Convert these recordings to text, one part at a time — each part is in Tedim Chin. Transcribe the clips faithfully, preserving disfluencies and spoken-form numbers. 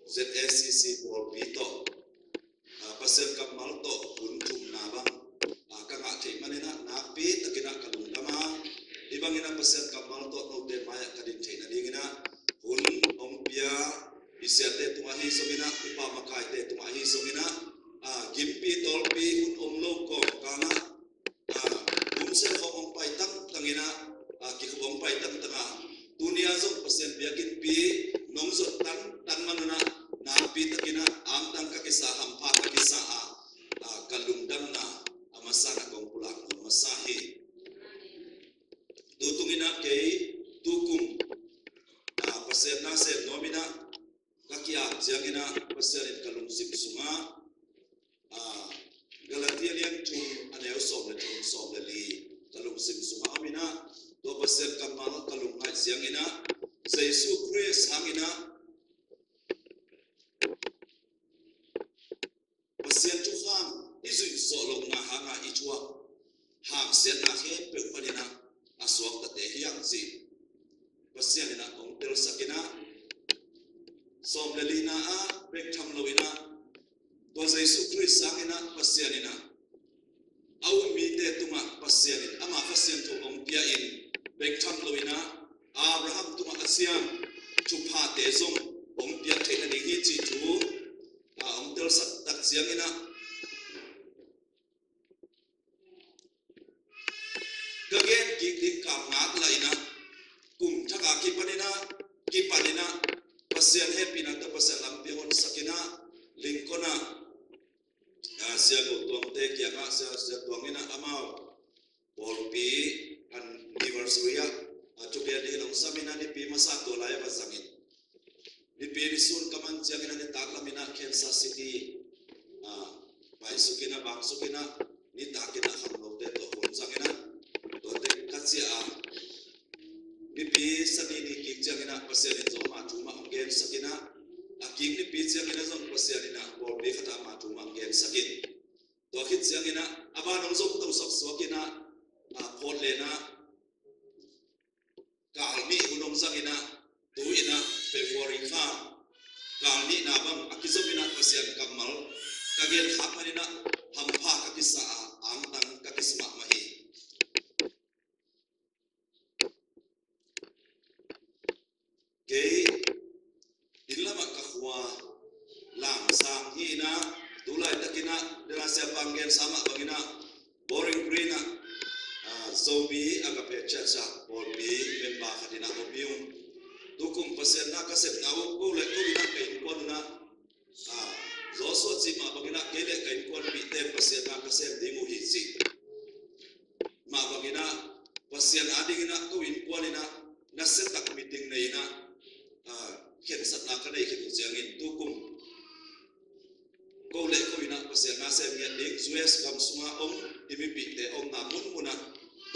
Z A C C pawlpi tawh, ah, Pasian kammal tawh hun thumna bang, ah, ka ngah theih manin ah nakpi takin ah ka lungdam a, hih bangin ah Pasian kammal tawh note mai-ah ka din theih nadingin ah hun hong pia i siate tungah ahi zongin ah, i pamakaite tungah ahi zongin ah, ah, gimpi tawlpi hun om lo kawmkal ah, ah, hun sel khawng hong pai tangtang in ah, ah, kikhup hong pai tangtang a, tuni a zong Pasian biakinnpi nong zot tangtang man un ah, nakpi takin ah angtang ka kisa, hampha ka kisa a, ah, ka lungdamna a masa in ah kong pulak nuam masa hi. Tutung in ah kei tukum, ah, Pasian na sem nuam in ah ka ki-ap ciangin ah Pasian in ka lungsim sungah, ah, Galatia lian thum a neu sawm le thum, sawm le li ka lungsim sungah om in ah, tua Pasian kammal ka lungngaih ciangin ah Jesu Khrist hangin ah Pasian thukham i zuih zawh lohna hanga i thuak hamsiatna khempeuh panin ah a suaktate hi hang cih Pasian in ah hong telsak in ah, sawm le lina ah bek tham lo in ah, tua Jesu Khrist sangin ah Pasian in ah a um mite tungah Pasian in ama Kha Siangtho hong pia in, bek tham lo in ah Abraham tungah a ciang thuphate zong hong piak theih nading hi cih thu, ah, hong telsak tak ciangin ah, ka gen kik ding kam ngak lah in ah, kum thak a kipan in ah, kipan in ah, Pasian hehpihna tawh Pasian lampi a honsak in ah, Lincoln ah, ah, Sia Go Tuangte kiangah, Sia, Sia Tuang in ah amau pawlpi anniversary ah, ah, thugen dingin hong sam in ah, nipi masa tua lai a va zang in. Nipi nisun ka man ciangin ah nitak lam in ah Kansas City, ah, paisuk in ah, bangsuk in ah, nitak in ah khangnote tawh hong zang in ah, tuate ka ciah a, nipi sani ni kik ciangin ah Pasian in zong ama thu mah hong gensak in ah, a kik nipi ciangin ah zong Pasian in ah pawlpi khat ah ama thu mah hong gensak in. Tua khit ciangin ah a ban hong zong tosak suak in ah, ah, Portland ah kal nih hun hong zang in ah, tu in ah February kha kal nihna bang a kizom in ah Pasian kammal ka gen khak manin ah hampha ka kisa a, angtang ka kisa mahmah hi. Kei inn lamah ka khua Lamsang hi in ah, tu laitakin ah, dena siapa hong gensa mah bangin ah, Bowling Green ah, ah, Zomi Agape Church ah pawlpi member khat in ah hong hi ung. Tukum Pasian na ka sepna uh, ko le ko in ah ka innkuan un ah, ah, Joshua cih mah bangin ah, kei le ka innkuan mite Pasian na ka sem ding uh hi cih mah bangin ah, Pasian adingin ah ko innkuan in ah nasia tak meeting nei in ah, ah, khensatna ka nei khit uh ciangin tukum ko le ko in ah Pasian na sem ngiat ding, U S gam sungah om i mipihte omna munmun ah,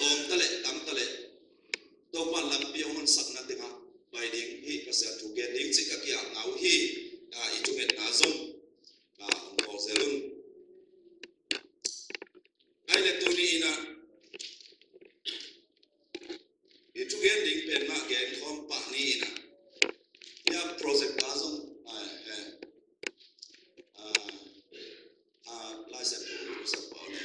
tawm taleh tang taleh Topa lampi hong honsakna tengah pai ding hi, Pasian thu gen ding cih ka ki-apna uh hi. Ah, i thungetna zong, ah, hong bawl zel un. Ai le tuni in ah i thugen ding pen mah gen khawm pah ni in ah, hia projector zong, ah, eh, ah, ah, Lai Siangtho Pu Sam Pau le.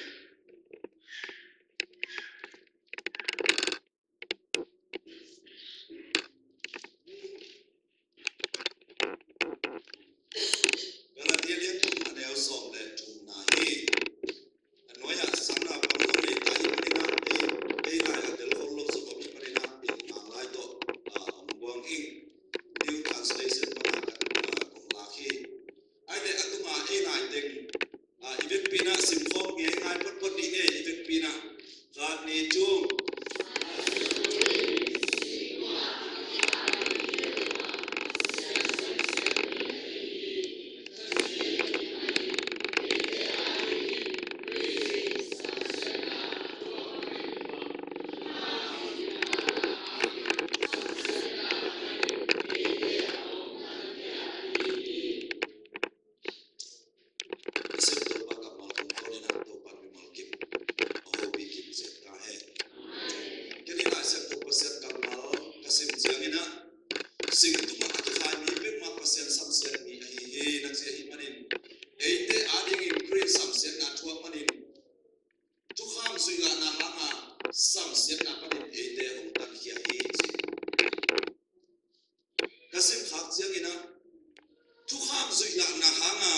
zuih lahna hanga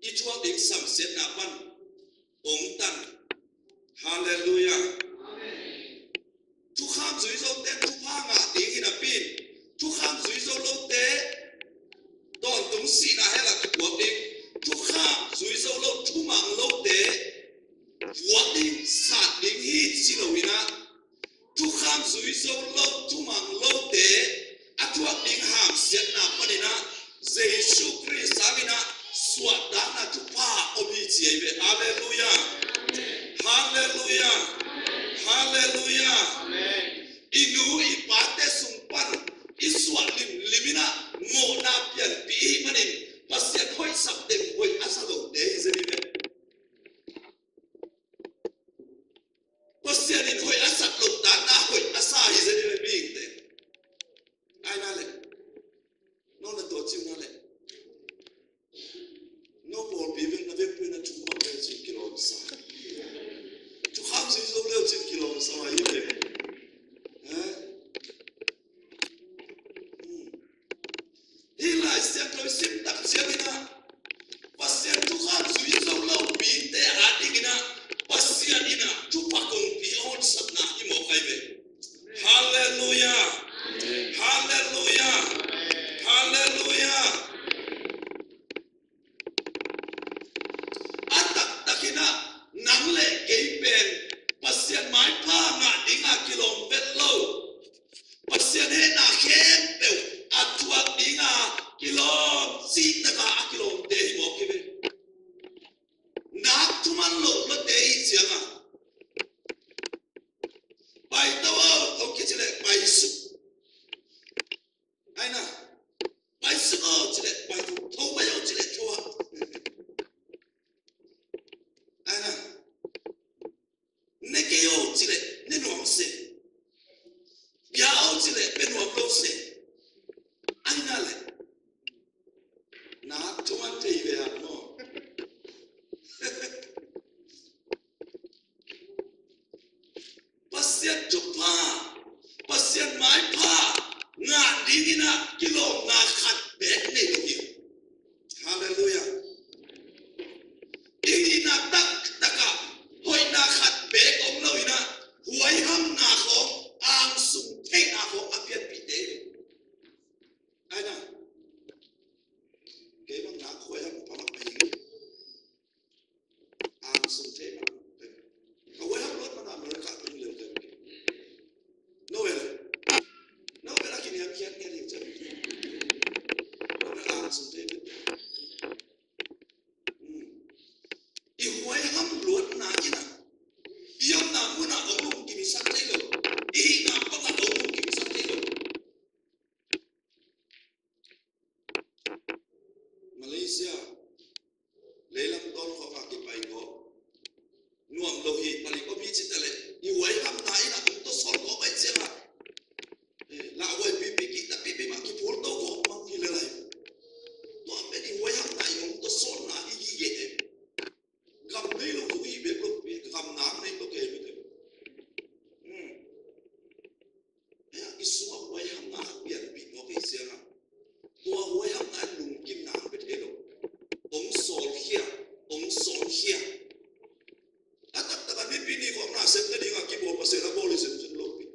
i thuak ding samsiatna pan ong tan. Halleluiah. Thukham zui zote thupha ngah ding hi napi in, thukham zui zo lote tawntung sihna hell ah kituak ding. Thukham zui zo lo, thumang lote vuak ding, sat ding hi ci lo in ah, thukham zui zo lo, thumang lote a thuak ding hamsiatna panin ah Jesu Khrist sangin ah suahtakna thupha om hi ci ahi ve. Halleluiah. Halleluiah. Halleluiah. I nu i pate sung pan i suah limlim in ah mawhna pianpih i hih manin Pasian hoihsak teng hoih a sa lote hi zen hi ve. Pasian in hoih a sak loh dan a hoih a sa hi zen hi ve, mihingte. Ai na leh, no na tua ciu na leh, no pawlpi vek na vekpi na thukham leu cin kilawm sa. Thukham zui zo leu cin kilawm sa hi ve. Eh? Hmm. Hih Lai Siangtho i sim tak ciangin ah Pasian thukham zui zo lo mite a dingin ah Pasian in ah thupha kongpi a honsatna hi mawk ahi ve. Halleluiah. Halleluiah. Halleluiah. A taktakin ah nang le kei pen Pasian maipha ngah dinga kilawm vet lo, Pasian hehna khempeuh a thuak dinga kilawm, cihtakah a kilawmte hi mawk hi ve. Nak thuman loh lote hi ciangah, pai to aw, aw kici leh pai suk. Ai na, pai suk aw ci leh pai to, tho mai aw ci leh tho ah. Ai na, ne kei aw ci leh ne nuam se. Bia aw ci leh bia nuam lo se. Ai na leh, nak thuman thei ve hang maw. Pasian thupha, Pasian maipha ngah dingin ah kilawmna khat beek nei lo hi. Halleluiah. I hihna taktakah hoihna khat beek om lo in ah, huaihamna khawng, angsung theihna khawng a pianpihte hi. Ai na, kei bang nak huaiham pha mah ahi. Angsung thei mah. Ka huaiham luat mana America tung leu kei. No ve le. No ve la kiniam khiat ngiat hi ciang. No ve angsung thei mah. Hmm. I huaiham luatna in ah, i omna munah hong lungkimsak thei lo. I hihna pangah hong lungkimsak thei lo. Malaysia leilam tawn khawngah kipai kawm nuam lo hi, palik om hi ci ta leh, i huaihamna in ah hong tawsawn kawm ahih ciangah, eh, lauhuai pipi, kihta pipi mah kiphul to kawm mang hi le lai. Tua pen i huaihamna, i hong tawsawnna hi gige e. Gam nei lo, thu hi bek lo, gam nang nei lo kei mite. Hmm. Hei, i sungah huaihamna pianpih mawk i ciangah, tua huaihamna in lungkimna hong pia thei lo. Hong sawlkhia, hong sawnkhia. A taktak a nipi ni khawng nasepna dingah kibawl Pasian a bawl hi zenzen lo pi.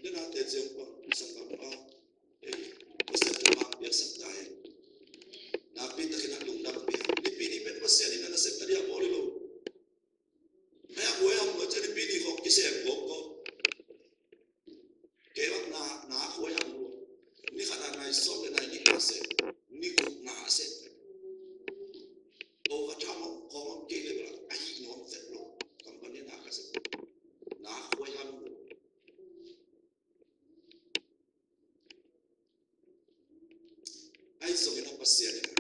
Dena te ciang pa, sangkam pa, ei, Pasian thu hong piaksak ta hen. Nakpi takin a lungdam pi. Nipi ni pen Pasian in a nasepna dingah bawl hi lo. Hei, a huaiham lua ciang nipi ni khawng kisem gawp ko. Kei bang na, na huaiham lua. Ni khat a nai sawm le nai nih na sem. Ni guk na sem. Overtime khawng om kei le bel a hih nuam vet lo. Company na ka sem. Na huaiham lua. Ahi zongin a Pasian in a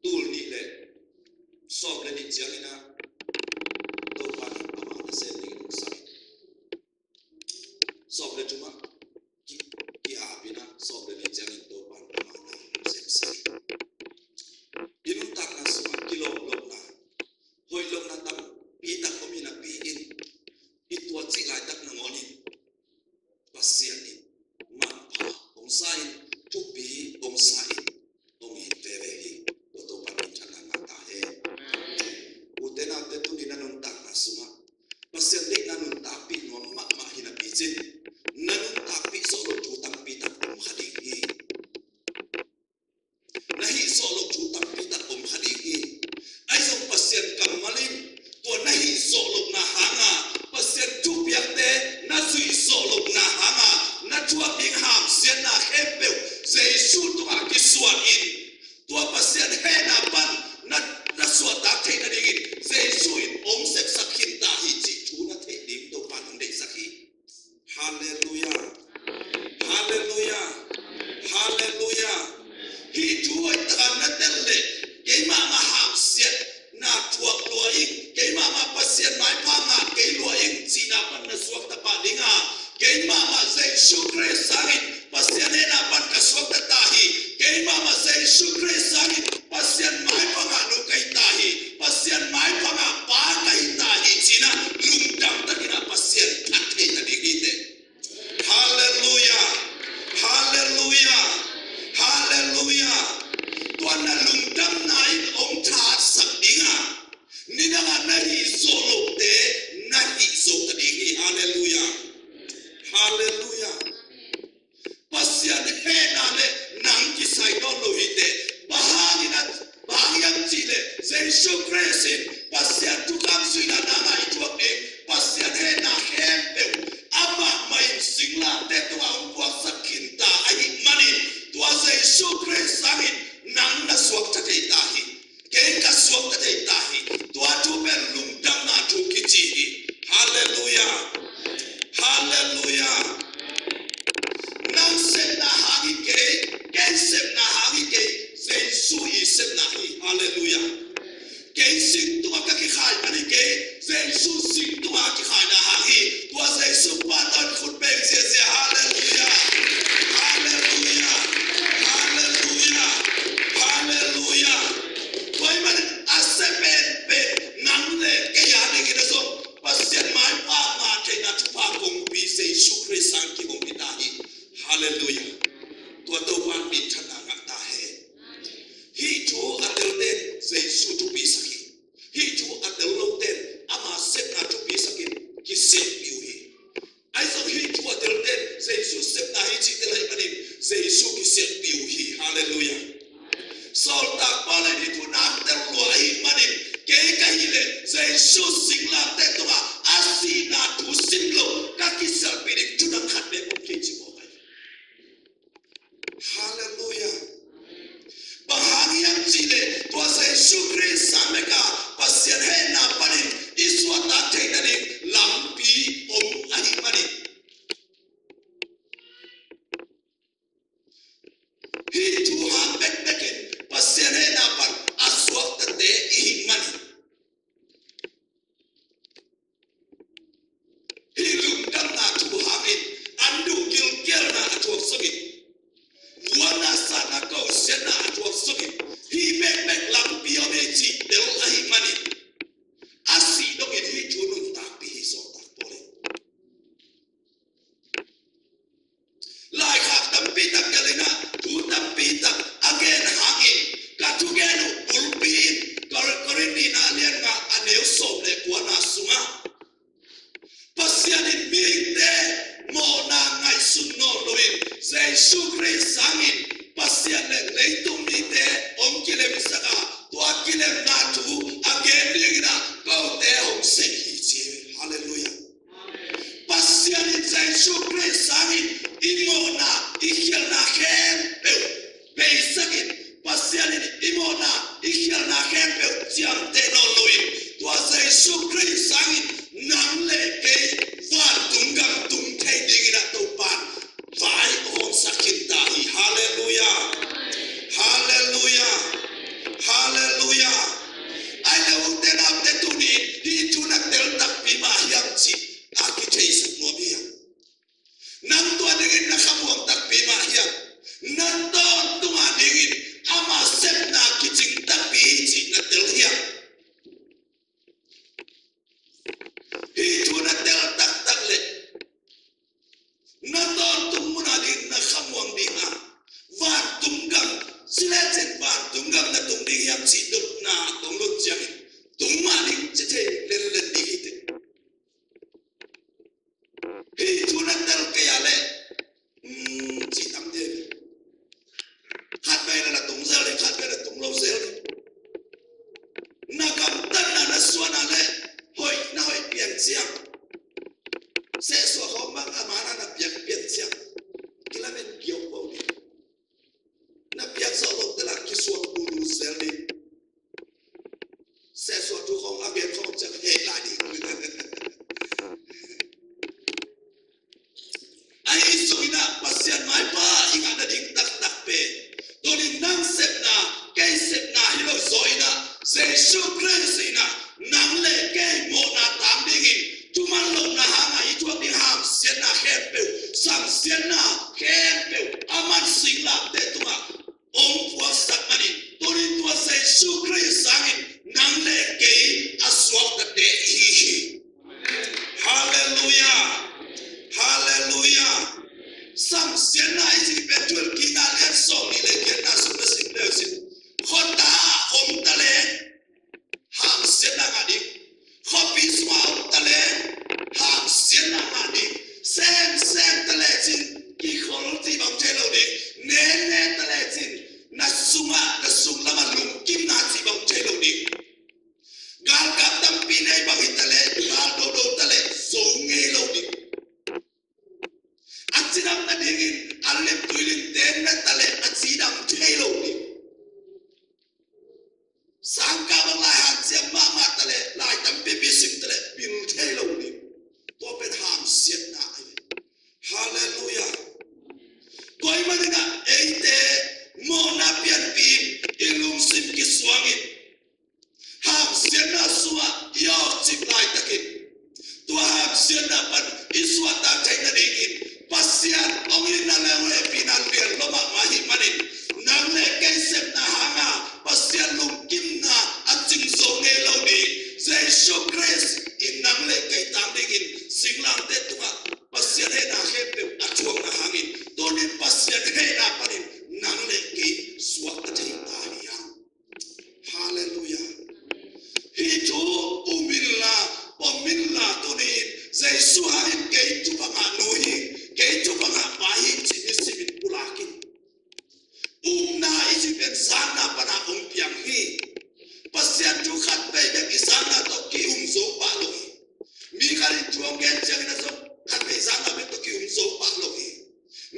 tul nih le sawm le nih ciangin a Topa in amah nasem dingin hong sam hi. Sawm le thum ah ki, ki-ap in a sawm le nih ciangin Topa in amah na hong sem sak hi. I nuntakna sungah kilawm lohna, hoih lohna tampi tak om hi napi in, i tuat cih laitak nangawn in Pasian in manpha hong sa in, in, tua Pasian hehna pan na, na suahtak theih nadingin Jesu in hong sepsak khin ta hi cih thu na theih ding Topa'n hong deihsak hi. Halleluiah. Halleluiah. Halleluiah. Hih thu hoih takin na tel leh keimah mah hamsiatna thuak lua ing, keimah mah Pasian maipha ngah kei lua ing cihna pan na suakta pah ding a, keimah mah Jesu Khrist sangin Pasian hehna pan ka suakta ta hi, keimah mah Jesu Khrist sangin Pasian maipha ngah nu ka hi ta hi, Pasian maipha ngah pa ka hi ta hi ci-in ah lungdam takin ah Pasian phat thei nading hi teh. Halleluiah. Halleluiah. Halleluiah. Tua na lungdamna in hong thahatsak ding a, nidang a na hih zawh lohte na hih zawh ta ding hi. Halleluiah. Halleluiah. Pasian hehna le nang kisai nawn lo hi teh. Bang hangin a, bang hang hiam cih leh Jesu Khrist in Pasian thukham zuihna nang a i thuak ding Pasian hehna khempeuh amah mah in singlamteh tungah hong puaksak khin ta ahih manin, tua Jesu Khrist sangin nang na suakta thei ta hi. Kei ka suakta thei ta hi. Tua thu pen lungdamna thu kici hi. Halleluiah. Halleluiah. Nang sepna hang hi kei, kei sepna hang hi kei, Jesu i sepna hi. Halleluiah. Kei sing tungah ka kikhai man hi kei, Jesu sing tungah kikhaina hang hi. Tua Jesu pa tawh khut beng ziahziah. Halleluiah. Halleluiah. Halleluiah. Halleluiah. Tua ahih manin a sia penpen nang le kei a dingin a zong Pasian maipha ngah theihna thupha kongpi Jesu Khrist sangin kong pia ta hi. Halleluiah. Tua Topa'n minthanna ngah ta hen. Hih thu a telten Jesu thupisak hi. Hih thu a tel loten ama sepna thupisakin kisialhpih uh hi. Ahi zong hih thu a telten Jesu sepna hi cih tel ahih manin Jesu kisialhpih uh hi. Halleluiah. Sawltak Paul in hih thu na tel lua ahih manin kei ka hih leh Jesu singlamteh tungah a sihna thu sim loh ka kisialhpih ding thu dang khat bek om kei ci mawk ahi. Halleluiah. Bang hang hiam cih leh tua Jesu Khrist sang bek a Pasian hehna panin i suahtak theih nading lampi om ahih manin. Hih thu hang bekbek in Pasian hehna pan a suaktate i hih manin. Hih lungdamna thu hangin an duh gilkialna a thuak sungin, vuanna, satna, kosiatna a thuak sungin, hih bekbek lampi om hi cih tel ahih manin, a sih dongin hih thu nuntakpih hi. Sawltak Paul in Laikhak tampi tak gelh in ah, thu tampi tak a gen hangin, ka thugen uh bulpi in Kor-, Korin nihna a lian nga a neu sawm le kuana sungah Pasian in mihingte mawhna ngaihsun nawn loin Jesu Khrist sangin Pasian le leitung mite hong kilemsak a, tua kilemna thu a gen dingin ah kote hong sep hi ci. Halleluiah. Pasian in Jesu Khrist sangin i mawhna i khialhna khempeuh beisakin, Pasian in i mawhna i khialhna khempeuh ciamteh nawn loin, tua Jesu Khrist sangin nang le kei vantung gam tung thei dingin ah Topa'n vai hong hawmsak khin ta hi. Halleluiah. Halleluiah. Halleluiah. lamte tungah hong puaksak manin, tuni tua Jesu Khrist sangin nang le kei a suaktate i hi hi. Halleluiah. Halleluiah. Samsiatna i cih pen Thuhilhkikna lian sawm nih le giatna sung na sim le uh cin, khuata ah om ta leh hamsiatna ngah ding. Khuapi sungah om ta leh hamsiatna ngah ding. Semsem ta lecin kikhol cih bang thei lo ding. Nenne ta lecin na sungah, na sung lamah lungkimna cih bang thei lo ding. Galkap tampi nei bang hi ta leh, gal dodo ta leh zo ngei lo ding. A cidam nadingin a limtui limten na ta leh a cidam thei lo ding. Sangkah bang lai hanciam mahmah ta leh, lai tampipi sim ta leh pil thei lo ding. Tua pen hamsiatna ahi ve. Halleluiah. Tua ahih manin ah eite mawhna pianpih in, i lungsim kisuangin, hamsiatna sungah i awkcip laitakin, tua hamsiatna pan i suahtak theih nadingin Pasian hong itna le hong hehpihna lian lua mahmah ahih manin, nang le kei sepna hanga Pasian lungkimna a cing zo ngei lo ding. Jesu Khrist in nang le kei tang dingin singlamteh tungah Pasian hehna khempeuh a thuakna hangin, tunin Pasian hehna panin nang le kei suakta thei ta hi hang. Halleluiah. Hih thu um inla, pom inla, tuni-in Jesu hangin kei thupha ngah nu hi, kei thupha ngah pa hi cih nisimin pulak in. Upna i cih pen zatna pana hong piang hi. Pasian thu khat vei bek i zatna tawh ki-um zo pah lo hi. Mi khat in thu hong gen ciangin a zong khat vei zatna bek tawh ki-um zo pah lo hi.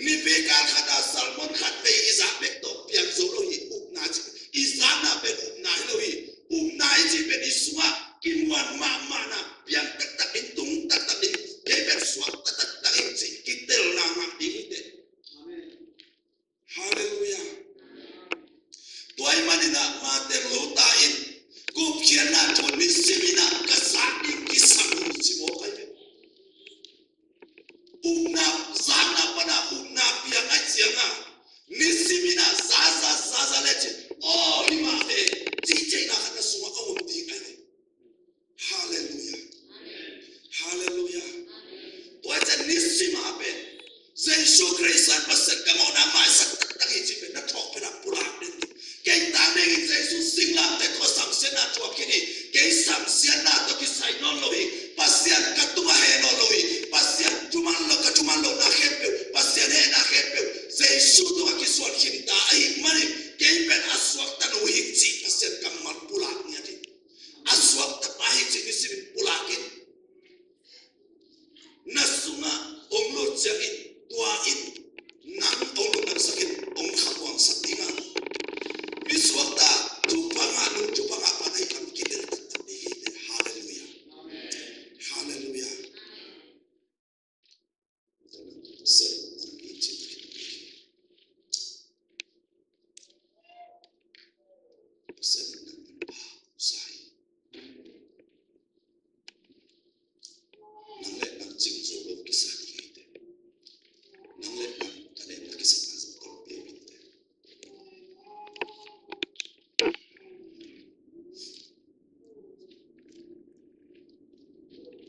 Nipi kal khat a sermon khat vei i zat bek tawh piang zo lo hi. Upna cih pen i zatna pen upna hi lo hi. Upna i cih pen i sungah kimuan mahmahna piang taktak in, tung taktak in, kei pen suakta taktak in cih kitelna ngah ding hi teh. Halleluiah. Tua ahih manin ah Martin Luther in gupkhiatna thu nisimin ah ka zat ding kisam hi ci mawk ahi ve. Upna, zatna pana upna piang ahih ciangin nisimin ah za za za za lecin, aw hi mah ve, cihtheihna khat na sungah a om ding ahi ve. Halleluiah. Halleluiah. Tua ciang nisim a pen Jesu Khrist in Pasian ka mawhna maisak taktak hi cih pen na thawhpihna pulak den ding. Kei tang dingin Jesu singlamteh tungah samsiatna thuak khin hi. Kei samsiatna tawh kisai nawn lo hi. Pasian ka tungah heh nawn lo hi. Pasian thuman lo, ka thuman lohna khempeuh, Pasian hehna khempeuh Jesu tungah kisuan khin ta ahih manin kei pen a suakta nu hi cih Pasian kammal pulak ngiat hi. A suakta pa hi cih nisimin pulak in. Na sungah hong lut ciangin tua in nang hong lungdamsak in, hong khamuangsak ding a, mi suakta, thupha ngah nu, thupha ngah pa na hi lam kitel taktak ding hi teh. Halleluiah. Halleluiah. Nang le nang cing zo lo kisa ding hi teh. Nang le nang thanemna kisapna zong tampi om in teh.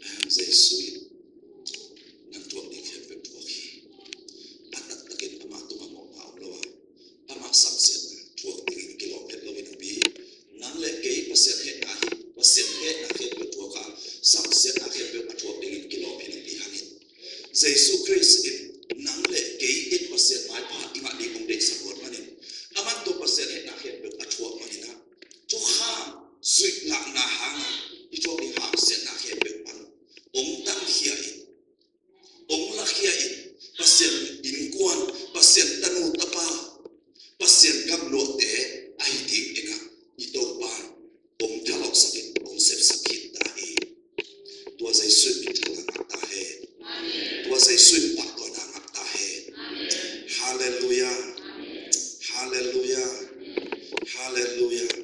Ahi hang Jesu in nang thuak ding khempeuh thuak hi. A taktakin amah tungah mawhna om lo a, amah samsiatna thuak dingin kilawm het lo hi napi, nang le kei Pasian hehna hi, Pasian hehna khempeuh thuak a, samsiatna khempeuh a thuak dingin kilawm hi napi hangin, Jesu Khrist in nang le kei in Pasian maipha i ngah ding hong deihsak luat manin, aman tawh Pasian hehna khempeuh a thuak manin ah, thukham zuih lakna hanga i thuak ding hamsiatna khempeuh pan hong tankhia in, hong lakhia in, Pasian innkuan, Pasian tanu tapa, Pasian gamluahte ahi ding engah i Topa in hong thalawhsak in, hong sepsak khin ta hi. Tua Jesu in minthanna ngah ta hen. Tua Jesu in pahtawina ngah ta hen. Halleluiah. Halleluiah. Halleluiah.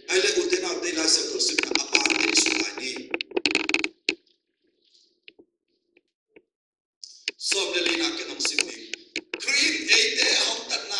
Ai le ute naute, Lai Siangtho simna a ban ding sung lai ni. Sawm le lina ken hong sim ding. Khrih in eite a hong tatna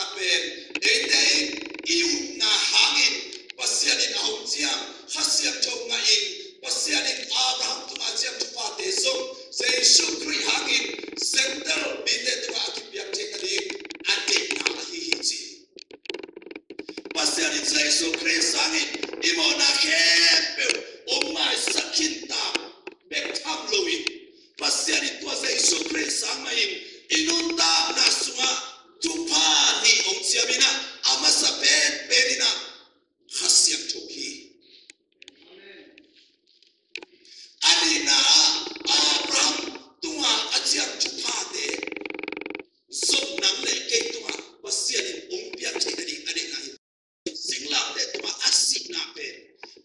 Jesu Khrist sangin i mawhna khempeuh hong maisak khin ta bek tham loin, Pasian in tua Jesu Khrist sang mahin i nuntakna sungah thupha nih hong ciam in ah, a masa penpen in ah Kha Siangtho hi. A nihna ah Abraham tungah a ciang thuphate zong nang le kei tungah Pasian in hong piak theih nading a nihna hi. Singlamteh tungah a sihna pen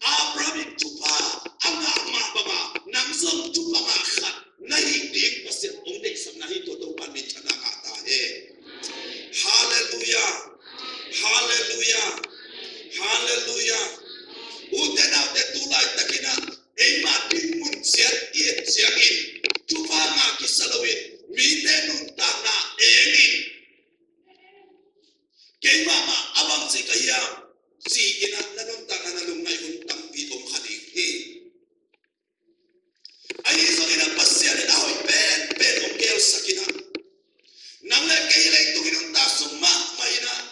Abraham in thupha a ngah mah bangah nang zong thupha ngah khat na hih ding Pasian hong deihsakna hi. Tua Topa minthanna ngah ta hen. Halleluiah. Halleluiah. Halleluiah. Ute naute, tu laitakin ah eima dinmun ciat i et ciangin thupha ngah kisa loin mite nuntakna engin, keimah mah a bangci ka hiam ci-in ah na nuntakna na lungngaih hun tampi om kha ding hi. Ahi zongin ah Pasian in a hoih penpen hong gelsak in ah, nang le kei leitung i nuntak sung mahmah in ah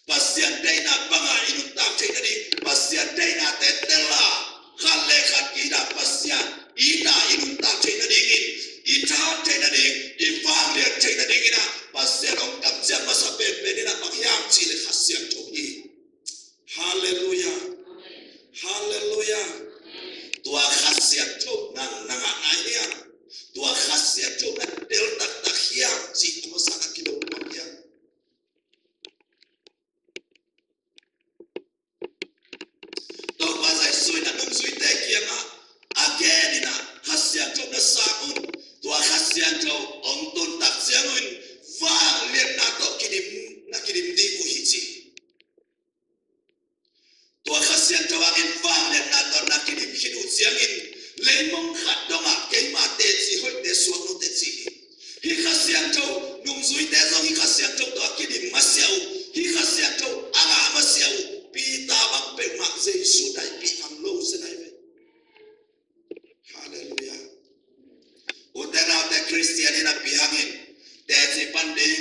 Pasian deihna bangah i nuntak theih nading, Pasian deihnate tel a, khat le khat kiangah Pasian itna i nuntak theih nadingin, i tha theih nading, i vanglian theih nadingin ah Pasian hong kamciam masa penpen in ah bang hiam cih leh Kha Siangtho hi. Halleluiah. Halleluiah. Tua Kha Siangtho nang na ngah nai hiam? Tua Kha Siangtho na tel taktak hiam cih a masa na kidong bang hiam? Topa Jesu in a nungzuite kiangah a gen in ah Kha Siangtho na sang un, tua Kha Siangtho hong tun tak ciangun vangliatna tawh kidim, na kidim ding uh hi ci. Tua Kha Siangtho hangin vangliatna tawh na kidim khit uh ciangin leimong khat dongah keima teci hoihte suak note ci hi. Hih Kha Siangtho nungzuite zong hih Kha Siangtho tawh a kidim masiah uh, hih Kha Siangtho a ngah masiah uh, Peter bang peuhmah Jesu daihpih ngam lo zen ahi ve. Halleluiah. Ute naute, Khristian i napi hangin teci pan ding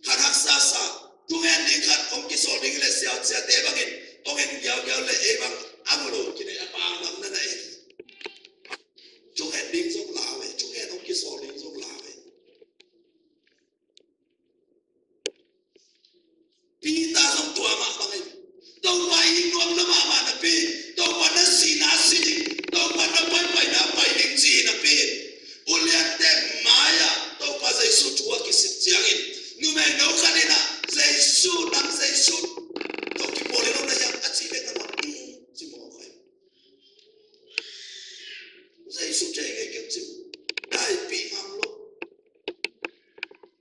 khat haksa sa, thungen ding khat hong kisawl ding le siaute bangin hong en giaugiau le ei bang a mu lo kinei a pang lam na na en. Thungen ding zong lau e, thungen hong kisawl ding zong lau e. Peter zong tua mah bangin Topa i nuam na mahmah napi, Topa na sihna si ding, Topa na paipaina pai ding ci hi napi, uliante mai-ah Topa Jesu thu a kisit ciangin numei no khat in ah Jesu, nang Jesu tawh kipawl hi lo na hiam a cih bek na mah, um, ci mawk hi. Jesu thei ngei kei ci, daihpih ngam lo.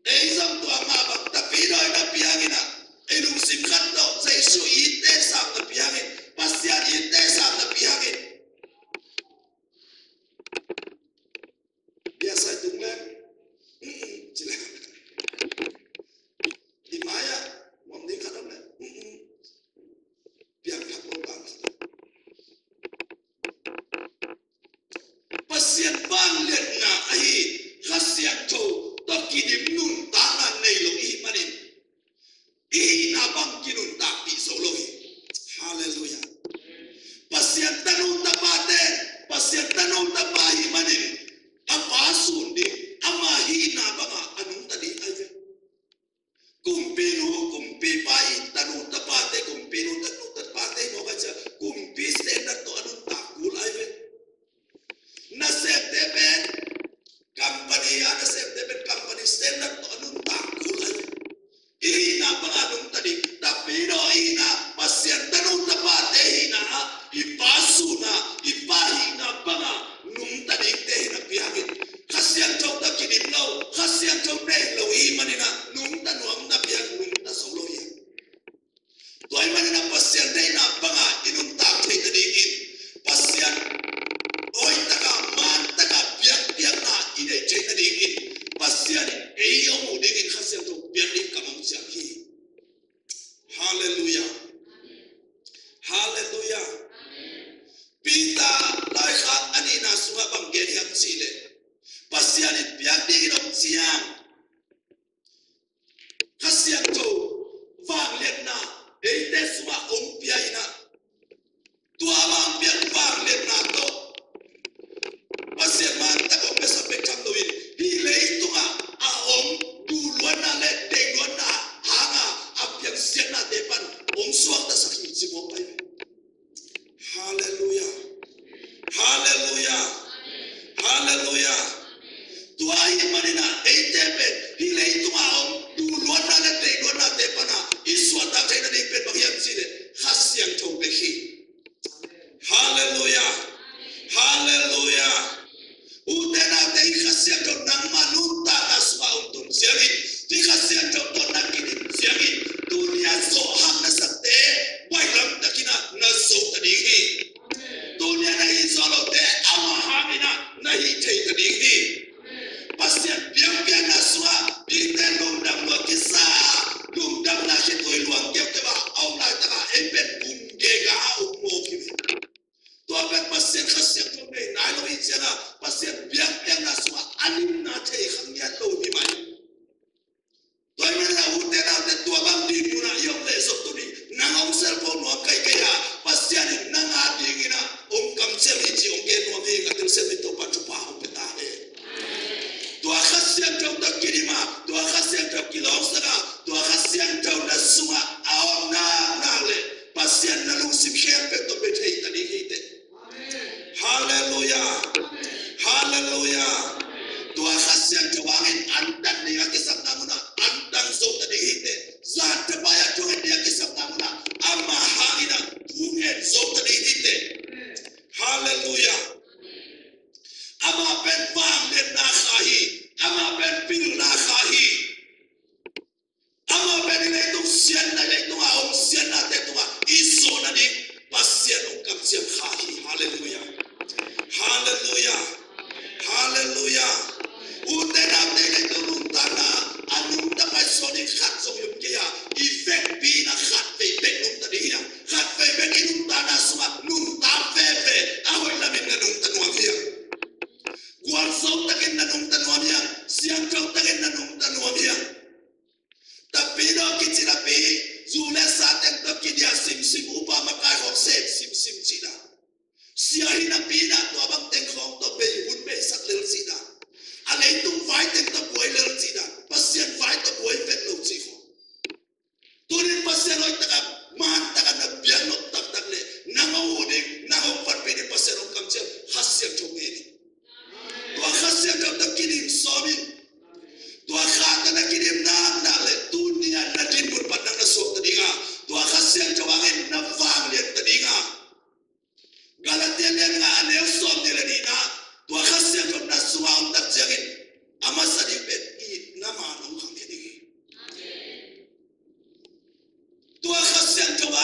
Ei zong tua mah bang, Tapidaw i napi hangin ah, ei lungsim khat tawh Jesu i teh sam napi hangin, Pasian i teh sam napi hangin, biasa i tung leng, mm-mm, ci leng. I mai-ah muam ding khat om leng, mm-mm, piang khat lo dan khat. Pasian vangliatna ahi Kha Siangtho tawh kidim nuntakna nei lo i hih manin i hihna bang kinuntakpih zo lo hi. Halleluiah. Pasian tanu tapate, Pasian tanu tapa i hih manin a pa sun ding, ama hihna bangah a nungta ding ahi ve. Kumpi nu, kumpipa i tanu tapate, kumpi nu, tanu tapate i mawk a cia, kumpi standard tawh a nuntak kul ahi ve. Nasemte pen company a, nasemte pen company standard tawh a nuntak kul ahi ve. I hihna bangah nungta ding, Tapidaw i hihna, Pasian tanu tapate hihna ah i pa sun a, i pa hihna bangah nungta dingte hi napi hangin, Kha Siangtho tawh kidim lo, Kha Siangtho nei lo i hih manin ah nungta nuam napi hang nungta zo lo hi. Tua ahih manin ah Pasian deihna bangah i nuntak theih nadingin, Pasian hoih takah, man takah biakpiakna i neih theih nadingin, Pasian in ei hong huh dingin Kha Siangtho piak ding kam hong ciam hi. Halleluiah. Halleluiah. Peter laikhak a nihna sungah bang gen hiam cih leh, Pasian in piak dingin hong ciam Kha Siangtho vangliatna eite sungah hong pia in ah, pan hong suaktasak hi ci mawk pai ve. Halleluiah. Halleluiah. Halleluiah. Tua ahih manin ah eite pen hih leitungah om duhluatna le deihluatnate pan ah i suahtak theihna ding pen bang hiam cih leh Kha Siangtho bek hi. Halleluiah. Halleluiah. Ute naute, hih Kha Siangtho nangmah nuntakna sungah hong tun ciangin, hih Kha Siangtho tawh na kidim ciangin, tuni a zawh hak na sakte baihlam takin ah na zo ta ding hi. Tuni a na hih zawh lote ama hangin ah na hih thei ta ding hi. Pasian biakpiakna sungah mite lungdam lua kisa, lungdamna khitui luang keukeu a a om laitak a ei pen kum gega a om mawk hi ve. Tua pen Pasian Kha Siangtho nei nai lo i ciangin ah Pasian biakpiakna sungah a limna thei kha ngiat lo hi mai. Tua ahih manin ah ute naute, tua bang ding mun ah i om leh zong tuni nang hong selpho nuam kei kei a, Pasian in nang a dingin ah hong kamciam hi ci hong gen nuam hi. Ka telsiam in Topa'n thupha hong pia ta hen. Tua Kha Siangtho tawh kidim a, tua Kha Siangtho kilawngsak a, tua Kha Siangtho na sungah a om naknak leh Pasian na lungsim khempeuh tawh bia thei ta ding hi teh. Halleluiah. Halleluiah. Tua Kha Siangtho hangin antan ding a kisapna munah antan zo ta ding hi teh. Zan thapai a thungen ding a kisapna munah ama hangin ah thungen zo ta ding hi teh. Halleluiah. Amah pen vangliatna Kha hi. Amah pen pilna Kha hi. Amah pen i leitung siatna, i leitung a om siatnate tungah i zawh nading Pasian hong kamciam Kha hi. Halleluiah. Halleluiah. Halleluiah. Ute naute, i leitung nuntakna a nungta pai suak ding khat zong hi om kei a, i vekpi-in ah khat vei bek nungta ding hi a, khat vei bek i nuntakna sungah nuntak veve a hoih lamin na nungta nuam hi a, gualzo takin na nungta nuam hi a, siangtho takin na nungta nuam hi a. Tapidaw kici napi, zu le sa teng tawh kidiah simsim, upa makai khawng sem simsim cih dan. Sia hi napi in ah tua bang teng khawng tawh bei hun bei sak lel cih dan. A leitung vai teng tawh buai lel cih dan. Pasian vai tawh buai vet lo cih khawng. Tunin Pasian hoih takin, man takin na biak nop taktak leh, nang hong huh ding, nang hong panpih ding Pasian hong kamciam Kha Siangtho ngen in. Tua Kha Siangtho tawh kidim sawm in. Tua Kha tawh na kidim naknak leh tuni a na dinmun pan nang na suakta ding a, tua Kha Siangtho hangin na vangliatta ding a. Galatia lian nga a neu sawmnih le nihna, tua Kha Siangtho na sungah om tak ciangin a masa ding pen itna man hong khangkhia ding hi. Tua Kha Siangtho a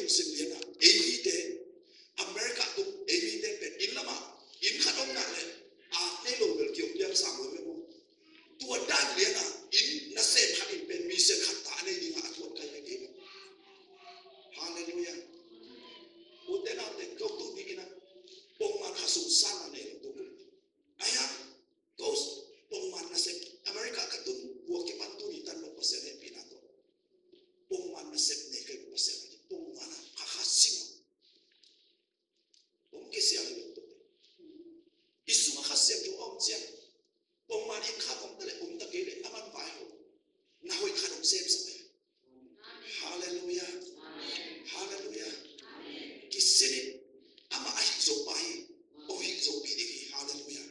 Sim lian ah ei mite, America tung ei mite pen inn lamah inn khat om nak leh, a, nei lo bel kiom piang sang lo ve maw. Tua dan lian ah inn nasem khat in pen mi seh khat ta a nei ding a, a tuat kai ve kei maw. Halleluiah. Ute naute, ko tu ni inn ah pongman kha sung sang a nei lo tu. Ahi hang, ko pongman nasep, America ka tun, buak kipan tuni tan bok Pasian hehpihna tawh pongman nasep nei kai bok Pasian a, pongman a kha kha sing a. Hong kisiang hi lo tawh. I sungah Kha Siangtho a om ciang, pongman inn kha om ta leh, om ta kei leh, a man vai ho. Na hoih khat hong semsak hi. Halleluiah. Halleluiah. Kisin in, amah a hih zo pa hi. Hong hih zo pi ding hi. Halleluiah.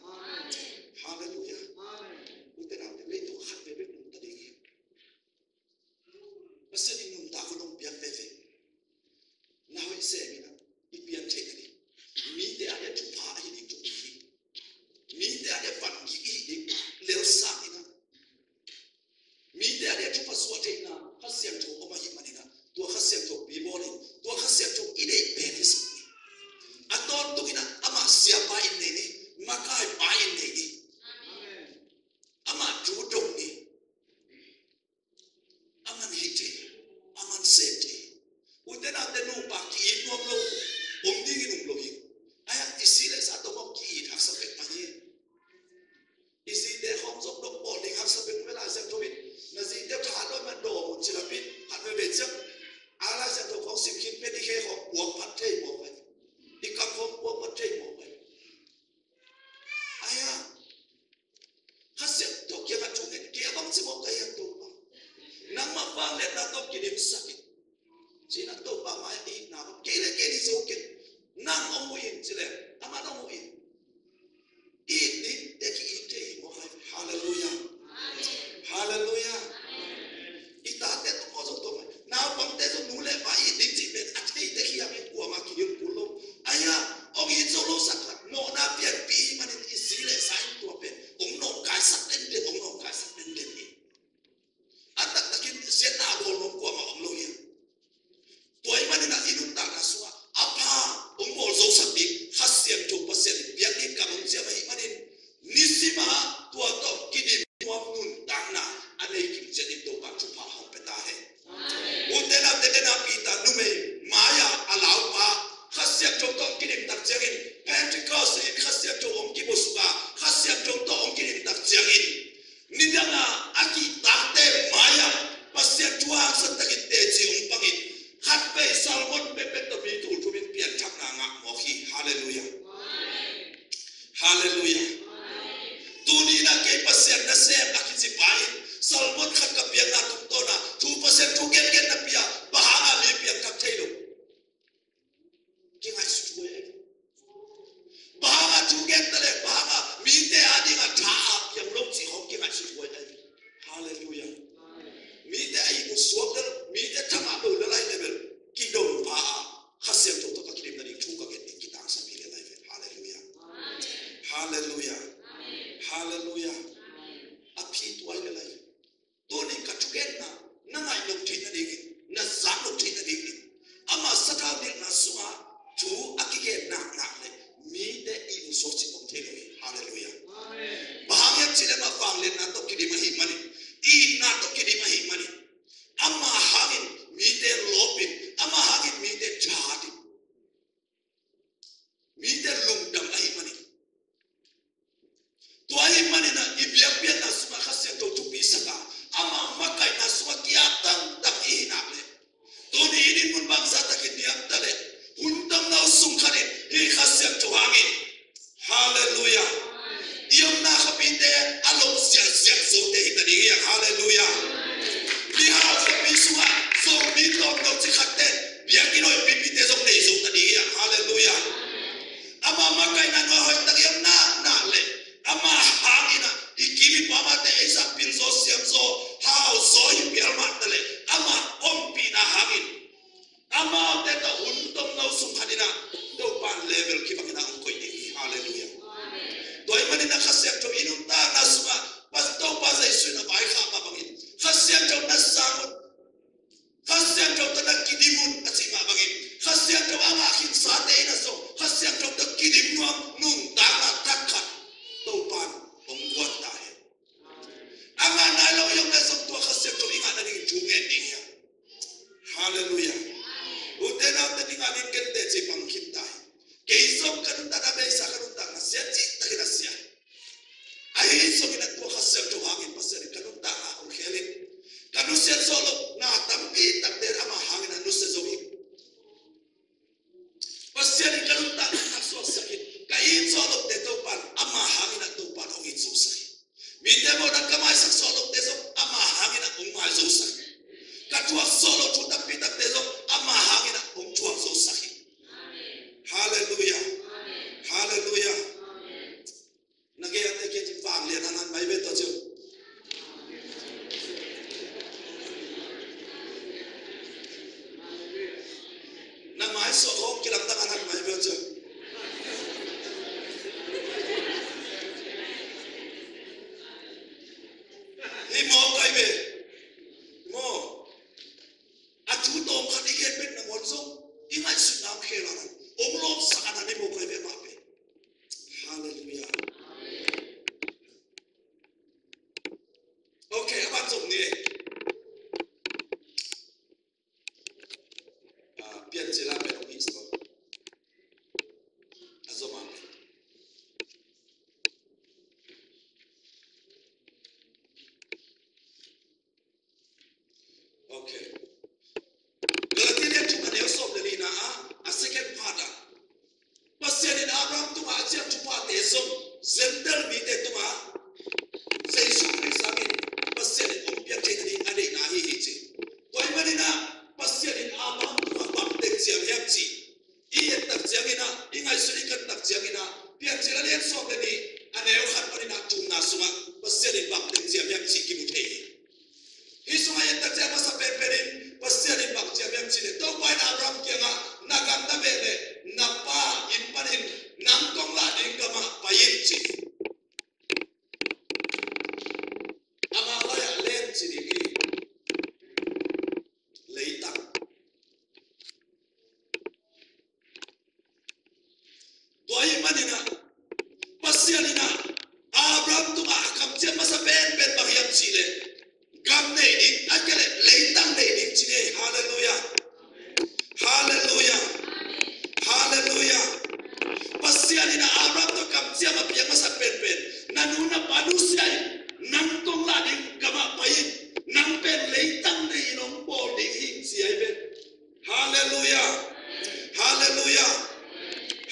Halleluiah. Ute naute, leitung khat veve nungta ding hi. Pasian in nuntak hun hong piak veve. Na hoih sem in ah, i pian theih nading, mite a dia thupha ahi ding thupi hi. Mite a dia van kik i hih ding, lelsak in ah, mite a dia thupha suah theihna Kha Siangtho om ahih manin ah, tua Kha Siangtho pi bawl in, tua Kha Siangtho i deih pen hi suk ni. A tawntung in ah, amah siapa in nei ni, makaipa in nei ni. Amah thu dong ni. A man hih thei, a man sem thei. Ute naute, nupa ki-it nuam lo, om dingin um lo hi. Ahi hang i si le sa tawh mawk ki-it haksa pek mah hi. I zite khawng zong dong bawl ding haksa pek, Lai Siangtho in, na zite thahat lo man dawm un ci lam in, khat veve ciang, a Lai Siangtho khawng sim khin pen i khe khawng puak phat thei mawk pen, i kam khawng puak phat thei mawk pen. Ahi hang Kha Siangtho kiangah thu ngen, kei a bang ci mawk ka hiam Topa. Nangmah vangliatna tawh kidimsak in. Ci-in ah Topa mai-ah i itna bang, kei le kei ni zo kei. Nang hong huh in ci leng, amah hong huh in. I it dingte ki-it thei hi mawk hi. Halleluiah. Halleluiah. I tate tung aw zong tua mai. Naupangte zong nu le pa i it ding cih pen a thei tek hiam, kuamah kihilh kul lo. Ahi hang hong it zo lo sak khat, mawhna pianpih ahih manin i si le sa in tua pen hong nawngkaisak denden, hong nawngkaisak denden hi. A taktakin siatna a bawl nuam kuamah om lo hi. Tua ahih manin ah i nuntakna sungah a pha hong bawl zosak ding Kha Siangtho Pasian in piak ding kam hong ciam ahih manin, nisim a tua tawh kidim nuam nuntakna a nei kim ciat ding Topa thupha hong pia ta hen. Ute naute, den a Peter numei mai-ah a laupa, Kha Siangtho tawh hong kidim tak ciangin, Pentecost in Kha Siangtho hong kibuak suk a, Kha Siangtho tawh hong kidim tak ciangin, nidang a a kihtakte mai-ah Pasian thu hangsan takin teci hong pangin, khatvei Solomon pekpek tawh mi tul thum in pianthakna ngah mawk hi. Halleluiah. Halleluiah. Tuni-in ah kei Pasian nasem a kici pa in Solomon khat ka piakna tungtawn ah thu Pasian thu gengen napi-a, bang hanga mi piangthak thei lo? Kingaihsut huai ahi. Bang hanga thu gen ta leh, bang hanga mite adingin tha a piang lo cih khawng kingaihsut huai ahi. Halleluiah. Mite a ihmu suak lel, mite thangah lo lel ahi leh bel, kidong pha a, Kha Siangtho tawh ka kidim nading thu ka gen ding kitangsap hi lel ahi ve. Halleluiah. Halleluiah. Halleluiah. A phi tua hi lel ahi. Tuni ka thugenna na ngaih loh theih nadingin, na zak loh theih nadingin, ama sathau nilhna sungah thu a kigen naknak le mite ihmu suak cih om thei lo hi. Halleluiah. Bang hang hiam cih leh ama vangliatna tawh kidim ahih manin, itna tawh kidim ahih manin, ama hangin mite lawpin, ama hangin mite thahatin, mite lungdam ahih manin. Tua ahih manin ah i biakpiakna sungah Kha Siangtho thupi sak a, ama makaihna sungah ki-ap tangtang i hih nak leh, tuni in in mun bangzah takin niam ta leh, hun tamno sung khatin hih Kha Siangtho hangin, halleluiah, i omna khapite a lawh ziahziah Zote hi ta ding hi hang. Halleluiah. Mihau khapi sungah Zomi tawmno ci khatte biakinn hoih pipite zong nei zo ta ding hi hang. Halleluiah. Ama makaihna nuai hoih tak i om naknak leh, ama hangin ah i kim i pam a te ei zat pil zaw, siam zaw, hau zaw hi pial mah ta leh, ama ompihna hangin amaute tawh hun tomno sung khatin ah Topa in level kibangin ah hong koih ding hi. Halleluiah. Tua ahih manin ah Kha Siangtho i nuntakna sungah Topa Jesu in a vaikhak mah bangin Kha Ute naute, ning a ning kente ci bang khin ta hi. Kei zong ka nuntakna beisa, ka nuntakna sia cihtakin a sia. Ahi zongin a tua Kha Siangtho hangin Pasian in ka nuntakna hong khel in, ka nusia zawh lohna tampi takte ama hangin a nusia zo hi. Pasian in ka nuntakna hong suaksak in, ka it zawh lohte Topa in ama hangin a Topa in hong it zosak hi. Mite mawhna ka maisak zawh lohte zong ama hangin a hong mai zosak hi. Ka thuak zawh loh thu tampi takte zong ama hangin a hong thuak zosak hi. Halleluiah. Halleluiah. Na gei a te kia ci, vanglian a ngan mai ve tua ciu. Na mai suak hawk kilamdang a ngan mai ve tua ciu. Hi maw, kai ve. Maw. A thu tawm khat i gen bet nangawn zong i ngaihsutna hong khel a, hong lawpsak a, na ni maw, kai ve, mah ve. Halleluiah. Ok, a ban zom ni. Ah, Piancil a pen hong hih so. A zom a pen. Ok. Galati lian thum a neu sawm le lina ah, a second part ah, Pasian in Abraham tungah a ciam thuphate zong Gentile mite tungah Jesu Khrist hangin Pasian in hong piak theih nading a deihna ahi hi ci. Tua ahih manin ah Pasian in Abraham tungah bang teng ciam hiam cih i et tak ciangin ah, i ngaihsut i kan tak ciangin ah, Piancil a lian sawm le nih a neu khat panin ah thumna sungah Pasian in bang teng ciam hiam cih kimu thei hi. Hih sungah i et tak ciang masa penpen in Pasian in bang ciam hiam cih leh, Topa in Abraham kiangah, na gam na beh leh na pa inn panin nang kong lah ding gamah pai in ci. Amah lai-ah len ci ding hi. Leitang. Tua ahih manin ah Pasian in ah Abraham tungah a kamciam masa penpen bang hiam cih leh, gam nei ding, a kia leh leitang nei ding ci hi. Halleluiah. Halleluiah. Halleluiah. Pasian in ah Abraham tungah kamciam a piak masa penpen, na nu na pa nusia in, nang kong lah ding gamah pai in, nang pen leitang nei in hong bawl ding hi ci ahi ve. Halleluiah. Halleluiah.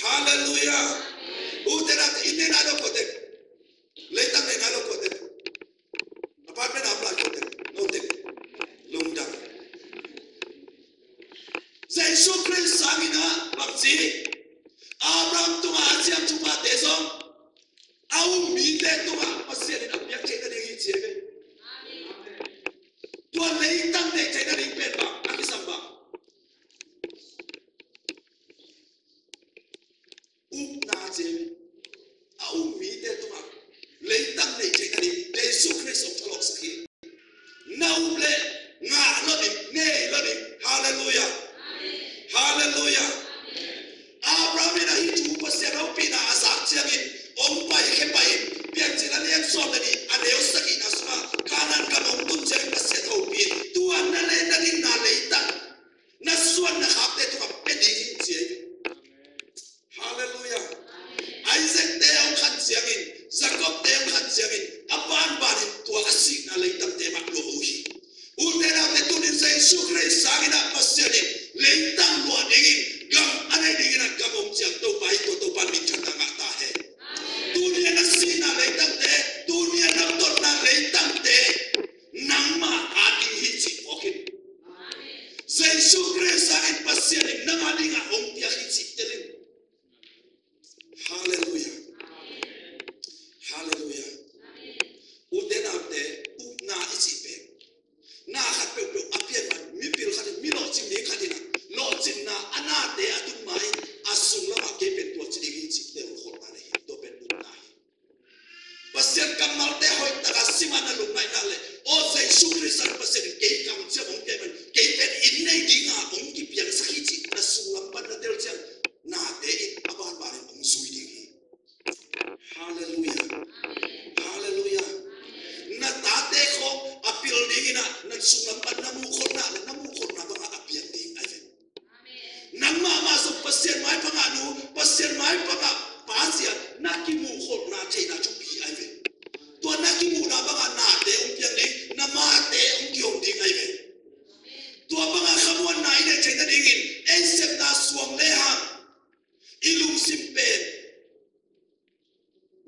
Halleluiah. Ute naute, inn nei nai lo kote, leitang nei nai lo kote, apartment a om lai kote, note, lungdam. Jesu Khrist sangin ah bang ci? Abraham tungah a ciam thuphate zong a um mite tungah Pasian in a piak theih nading hi ci ahi ve. Tua leitang nei theih nading pen bang a kisam bang? Upna ci ahi ve. A um mite tungah leitang nei theih nading Jesu Khrist hong thalawhsak hi. Na up leh ngah lo ding, nei lo ding. Halleluiah. Halleluiah. Abraham in a hih thu Pasian hopihna a zak ciangin hong paikhia pai in, Piancil a lian sawm le nih a neu sagihna sungah Kanaan gam hong tun ciangin Pasian hopih in, tua na lei na dinna leitang na suan na khakte tungah pia ding hi ci ahi ve. Halleluiah. Lai bangah Pasian na kimuhkholhna theihna thupi ahi ve. Tua na kimuhna bangah nate hong piang ding, na mate hong kihong ding ahi ve. Tua bangah khamuanna i neih theih nadingin ei sepna suang lehang i lungsim pen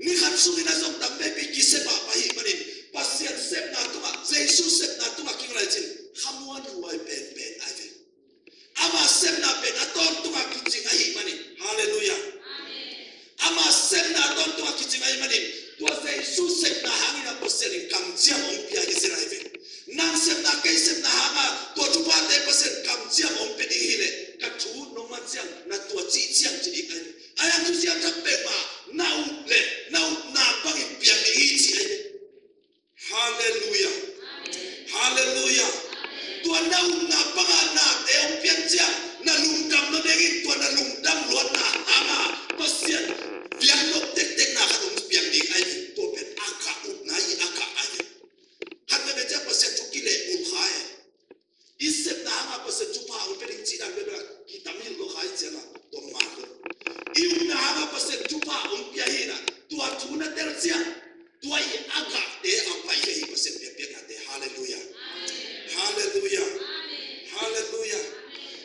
ni khat sungin a zong tampipi kisep pah ahih manin Pasian sepna tungah, Jesu sepna tungah kingai cin khamuan huai penpen ahi ve. Ama sepna pen a tawntungah kicing ahih manin. Halleluiah. Ama sepna a tawntungah kicing ahih manin tua Jesu sepna hangin a Pasian in kamciam hong pia hi zia ahi ve. Nang sepna kei sepna hangah tua thuphate Pasian kamciam hong pia ding hileh ka thu nong man ciang na tua cih ciang ci ding ahi ve. Ahi hang thuciam thak peuhmah na up leh na upna bangin piang ding hi ci ahi ve. Halleluiah. Halleluiah. Tua na upna bangah nate hong piang ciang na lungdam nadingin tua na lungdam luatna hangah Pasian piang nop tektekna khat hong piang ding ahi ve. Tua pen a kah upna hi a kah ahi ve. Khat veve ciang Pasian thu kileh bulh kha e. I sepna hangah Pasian thupha hong pia ding cih dan bek bek a kitam hi lo khai ciangah tua man lo. I upna hangah Pasian thupha hong pia hi na tua thu na tel ciang tua i a gahte a pai hi Pasian biakpiaknate. Halleluiah. Halleluiah. Halleluiah.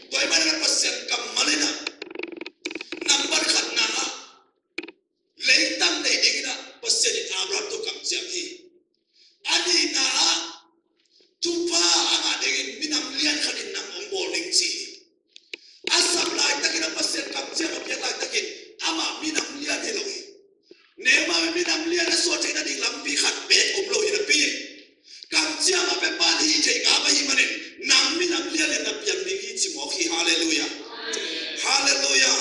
Tua i manah Pasian kammal inah nambat khatna ah leitang nei dinginah Pasian in Abraham tawh kamciam hi. A nihna ah thupha a ngah dingin minam lian khatin nang hong bawl ding ci hi. A sap laitakin a Pasian kamciam a piak laitakin amah minam lian hi lo hi. Nehemiah minam lian a suah theih nading lampi khat beek om lo hi napi in kamciam a pia pan hih theih ngap ahih manin nang minam lian in na piang ding hi ci mawk hi. Halleluiah. Halleluiah.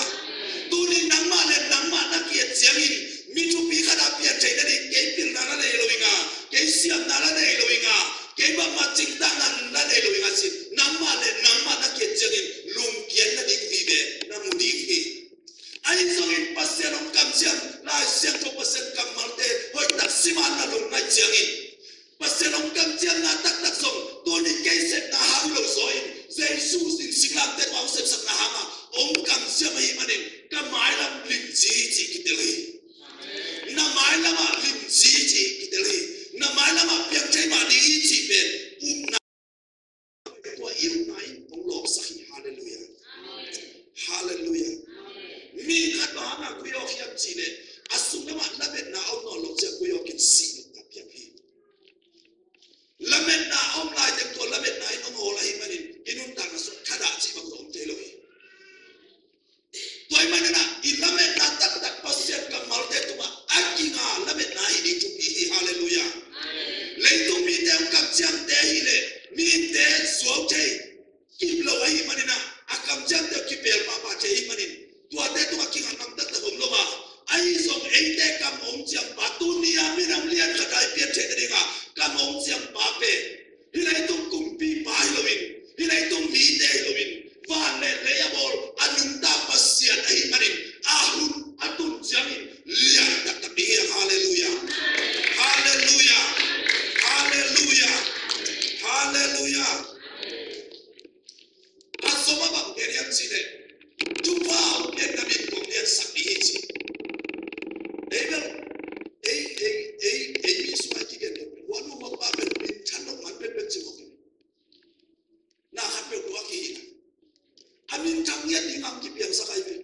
Tuni nangmah le nangmah na ki-et ciangin mi thupi khat a pian theih nading kei pilna la nei lo inga, kei siamna la nei lo inga, kei bangmah cingtakna la nei lo inga cin nangmah le nangmah na ki-et ciangin lungkiat nading vive na mu ding hi. Ahi zongin Pasian hong kamciam Lai Siangtho Pasian kammalte hoihtak siman na lung ngaih ciangin Pasian hong kamciamna taktak zong tuni kei sepna hang lo zaw in Jesu in singlamteh tungah hong sepsakna hangah hong kamciam ahih manin ka mailam limci hi cih kitel hi. Na mailamah limci hi cih kitel hi. Na mailamah piang thei mah ding hi cih pen upna tua i upna in hong lawpsak hi. Halleluiah. Halleluiah. Mi khat bang hangah kuiawk hiam cih leh a sung lamah lametna a om nawn lo ciah kuiawk in sih nopna piang hi. Lametna a om lai teng tua lametna in hong hawl ahih manin i nuntakna sung thadah cih bang zong om thei lo hi. Tua ahih manin ah i lametna taktak Pasian kammalte tungah a kinga lametna hi ding thupi hi. Halleluiah. Leitung mite hong kamciamte ahih leh mite zuau thei kip lo ahih manin ah a kamciamte kipel pahpah thei ahih manin tuate tungah kinga ngam taktak om lo a, ahi zong eite kam hong ciampa tuni a minam lian khat a i pian theih nadingah kam hong ciampa pen hih leitung kumpipa hi loin, hih leitung mite hi loin, van le lei a bawl a nungta Pasian ahih manin a hun a tun ciangin lian taktak ding hi. Halleluiah. Halleluiah. Halleluiah. Halleluiah. A zom a bang gen hiam cih leh thupha hong piak na min kong liansak ding hi ci. Ei bel ei ei ei ei mi sungah kigen lo pen ua nu ua pa pen minthan lo man pekpek ci mawk hi. Na khat peuh tua kihi na a minthan ngiat ding a hong kipiangsak ahi pen.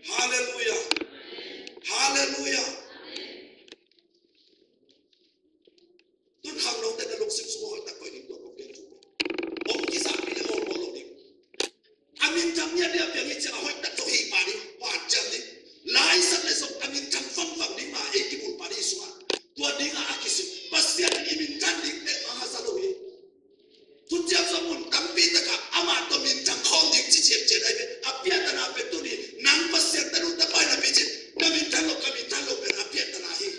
Halleluiah. Halleluiah. Tun khangnote na lungsim sung a hoihtak koih ding tua kong gen thu. Hong kizahpih le hawlbawl lo ding. A minthang ngiat ding a piang hi ciang a hoihtak zong hih pah ding, pah ciam ding. Laisak le zong a minthang vangvang ding mah ei kibulpah ding hi sungah. Tua dingah a kisik Pasian in i minthang ding peuhmah haza lo hi. Thuciam zong mun tampi takah amah tawh minthang khawm ding ci ciamciam ahi ve. A piatana pen tuni nang Pasian tanu tapai napi cin na minthang lo ka minthang lo pen a piatana hi.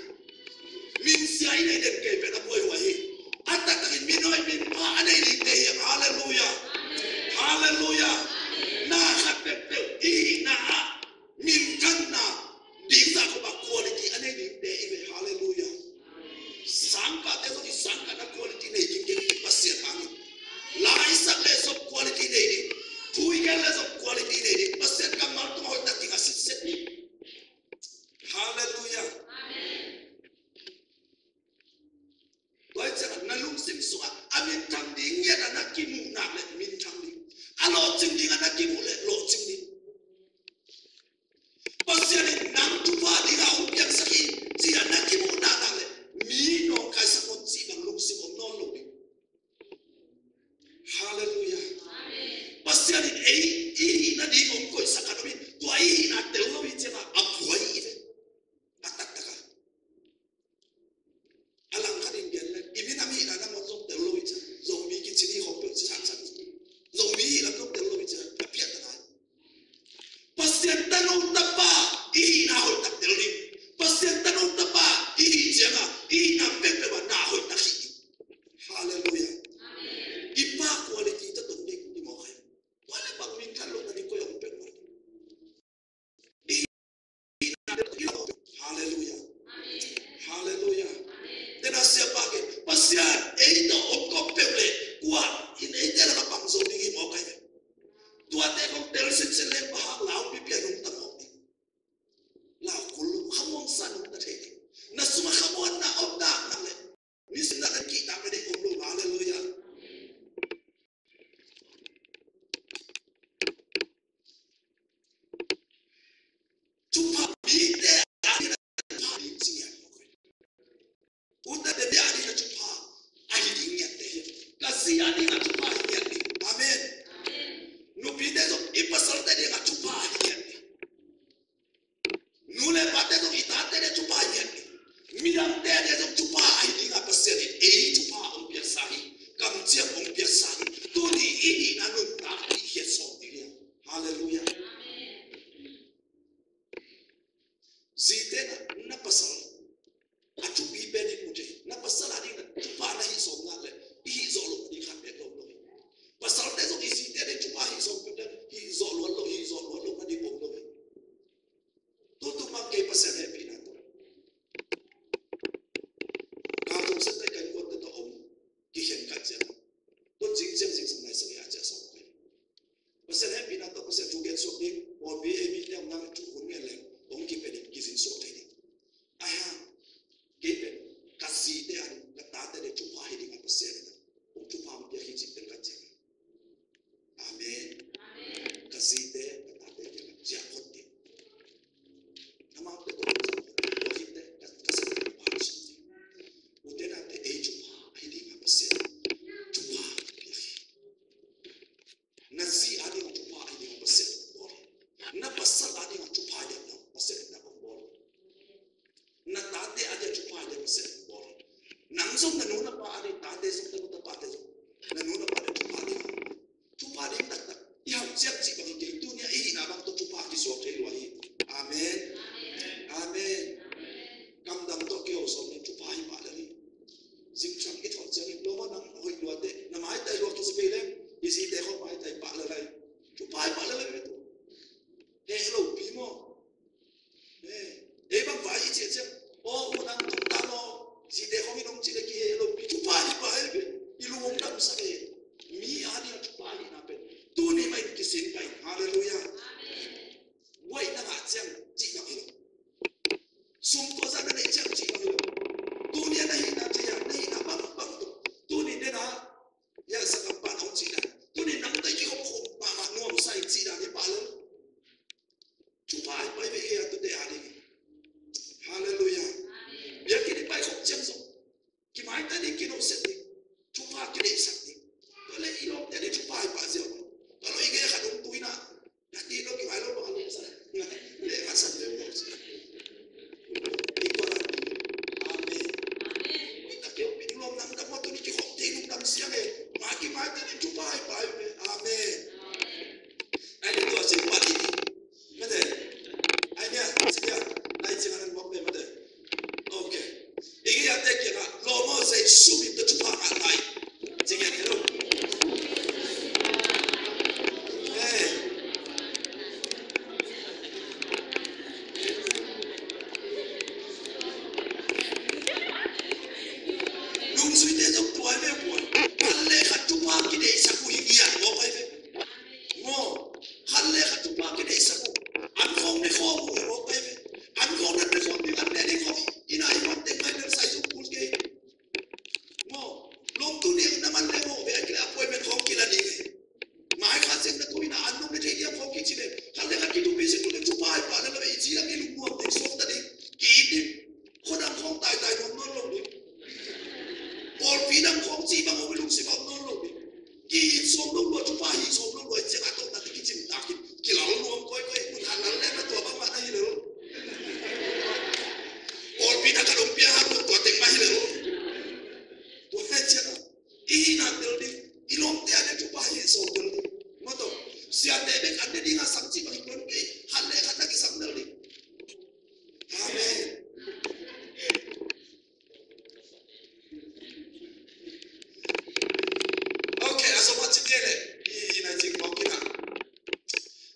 Minsia i nei den kei pen a buaihuai hi. A taktakin minhoih minpha a nei dingte hi hang. Halleluiah. Halleluiah. Na khat peuhpeuh i hihna ah minthanna ding zah khop ah quality a nei dingte i ve. Halleluiah. Sangkahte zong i sangkahna quality nei ding ding Pasian hangin. Laisak le zong quality nei ding. Thu i gen le zong quality nei ding. Pasian kammal tungah hoihtak ding a sitset ding. Ei i hihna ding hong koihsak khat om in, tua i hihna tel lo hi ciangah a buai i ve. A taktak a, a lang khat in gen leh i minam hihna nangawn zong tel lo hi ciang, Zomi kicin hi khawng peuh ci sansan, Zomi hihlam zong tel lo hi ciang a piahtana hi. Pasian tanu tapa i hihna hoihtak tel ding. Pasian tanu tapa i hih ciangah i hihna peuhpeuh ah na hoihtak hih ding. Halleluiah. I pa quality tawh tong ding i mawk hi. Tua leh bang min khat lo na ding koi a hong peuh mawk. Halleluiah. Halleluiah. Tena siapa ke Pasian ei tawh om kawm peuh leh kua in eite lakah bang zo ding hi mawk ai ve. Tuate kong tel sinsen leng pahak lau pipi a nungta mawk ding. Lau kul lo khamuang sa nungta thei ding. Na sungah khamuanna om dak nak leh nisim dak na kihtak na ding om lo. Halleluiah. Thupha mite a ding a thupha ding ci ngiat lo koi. Ute te bia ding a thupha ahi ding ngiat te hi. Ka zi a ding a thupha ahi ngiat ding. Amen. Nupite zong i pasalte ding a thupha ahi ngiat ding. Nu le pate zong i tate le thupha hi hen. Midangte le zong thupha ahi ding a Pasian in ei thupha hong piaksa hi. Kamciam hong piaksa hi. Tuni i hihna nuntak i hiat sawm ding hi. Halleluiah. Zite na, na pasal a thupi pen in mu thei. Na pasal a ding na thupha na hih sawm nak le i hih zawh loh ding khat pen lo lo hi. Pasalte zong i zite le thupha hih sawm pen le hih zawh luat lo, hih zawh luat lo na ding om lo hi. Tutu mah kei Pasian hehpihna tawh ka zong sette kan kuante tawh om kikhen khat ciang, tun zing ciang zing sam nai sang i a cia sawm kei. Pasian hehpihna tawh Pasian thu gen suak ding, pawlpi ei mite om nang thu hun ngen leng hong kipia ding, kizin suak thei ding. Ahi hang kei pen ka zite a ding, ka tate ding thupha hi ding a Pasian in hong thupha hong piak hi cih pen ka ciang. Amen. Ka zite ka tate kiangah ciah phot ding. Amau pen tua zong tua hite ka, ka zong pen pa sung ding. Ute nate ei thupha ahi ding a Pasian thupha piak hi. Na zi a ding a thupha ahi ding a Pasian bawl hi. Na pasal a ding a thupha ahi ding a Pasian na bawl hi. an ne ding a sam cih bang hi tuan kei. Khat le khat na kisam lo ding. Amen. Okay, a zom a ci te le i, i na cik mawk kina.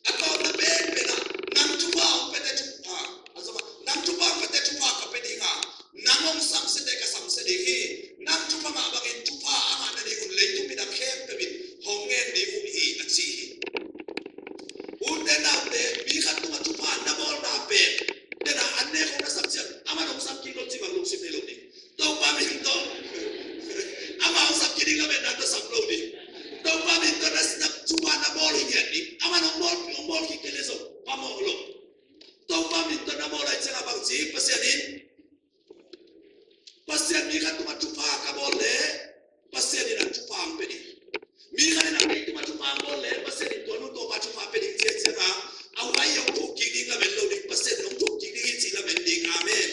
A tawpna pen pen a, nang thupha hong pete thupha. A zom a, nang thupha hong pete thupha ka pe ding a, nang hong samsiate ka samsia ding hi. Nang thupha ngah bangin thupha a ngah nading un leitung midang khempeuh in hong ngen ding uh hi a ci hi. Ute naute, mi khat tungah thupha na bawlna pen, tena an nek hong na sam ciang, aman hong sam kik lo ci bang lungsim nei lo ding. Topa min tawh. Ama hong sam kik ding lametna tawh sam lo ding. Topa min tawh na, na thupha na bawl hi ngiat ding. Aman hong bawl, hong bawl kik kei le zong phamawh lo. Topa min tawh na bawl ahih ciangin a bang ci, Pasian in, Pasian mi khat tungah thupha ka bawl le, Pasian in a thupha hong pe ding. Mi khat in a kei tungah thupha hong bawl le, Pasian in tua nu tua pa thupha pe ding ci ahih ciangin a, a huai hong thuk kik ding lamen lo ding, Pasian hong thuk kik ding hi cih lamen ding. Amen.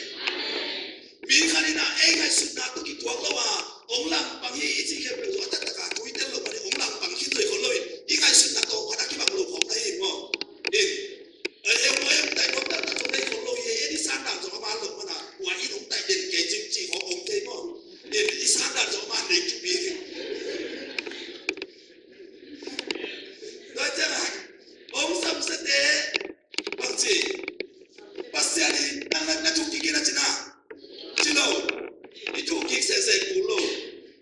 Mi khat in a ei ngaihsutna tawh kituak lo a, hong langpang hi i cih khempeuh zong a taktak a thu i tel lo manin hong langpang khin zo hi khol lo in, i ngaihsutna tawh khat a kibang lo khawk na hi maw. In, ei, ei, ei, tai nuam taktak zong nei khol lo hi, ei, i sandal zong a man lo mana, hua in hong tai den kei cing cih khawk om thei maw. In, i sandal zong a man nei thupi hi. Tua ciang a, hong samsiate, bang ci, Pasian in nang na, na thuk kik in a ci na. Ci lo. I thuk kik sese kul lo.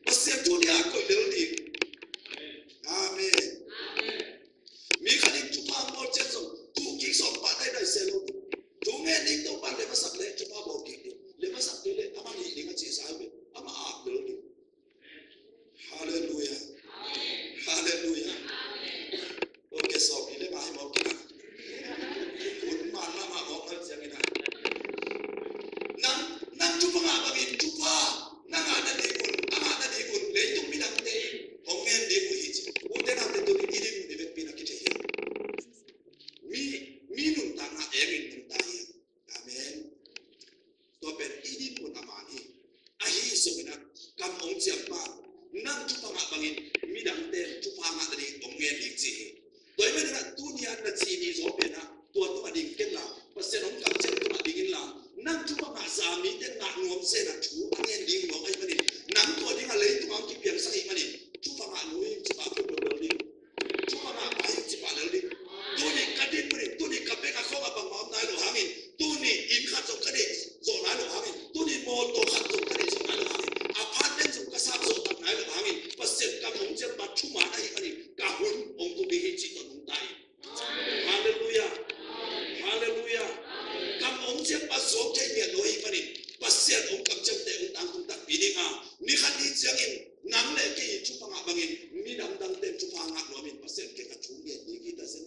Pasian thu nih a koih lel ding. Amen. Mi khat in thupha hong bawl ciang zong thuk kik sawm pah daidai se lo. Thu ngen ding Topa le masak le thupha bawl kik ding. Le masak kei le amah nih ding a ci sa hi ve. Amah ap lel ding. Halleluia. Halleluia. Ok, sawm nih le nga hi mawk kina. Hun man mahmah mawk ngal ciang ina. Nang, nang thupha ngah bangin thupha na ngah nading un, a ngah nading un, leitung midangte in hong ngen ding uh hi ci. Ute naute, tuni i dinmun i vekpi in a kithei hi. Mi, mi nuntakna eng in nuntak hi. Amen. Tua pen i dinmun a man hi. Ahi zongin a, kam hong ciampa, nang thupha ngah bangin midangte in thupha ngah nading hong ngen ding ci hi. Tua ahih manin a, tuni a na ci ni zaw pen a, tua tungah ding ken la, Pasian hong kamciam tungah ding in la, nang thupha ngah za mite ngah nuam se na thu a ngen ding mawk ahih manin, nang tua ding a leitung a hong kipiangsak ahih manin, thupha ngah nu hi ci pah peuhpeuh lel ding. Thupha ngah pa hi ci pah lel ding. Tuni ka dinmun in, tuni ka bank account ah bangmah om nai lo hangin, tuni inn khat zong ka neih zawh nai lo hangin, tuni mawtaw khat zong ka neih zawh nai lo hangin, apartment zong ka sap zawh tak nai lo hangin, Pasian kam hong ciampa thuman ahih manin ka hun hong tung ding hi cih tawh nungta in. Halleluia. Halleluia. Kam hong ciampa zuak thei ngiat lo ahih manin, Pasian hong kamciamte hong tangtung takpi ding a, ni khat ni ciangin nang le kei i thupha ngah bangin midang dangte in thupha ngah nuamin Pasian kiangah thu ngen ding hi ta zen.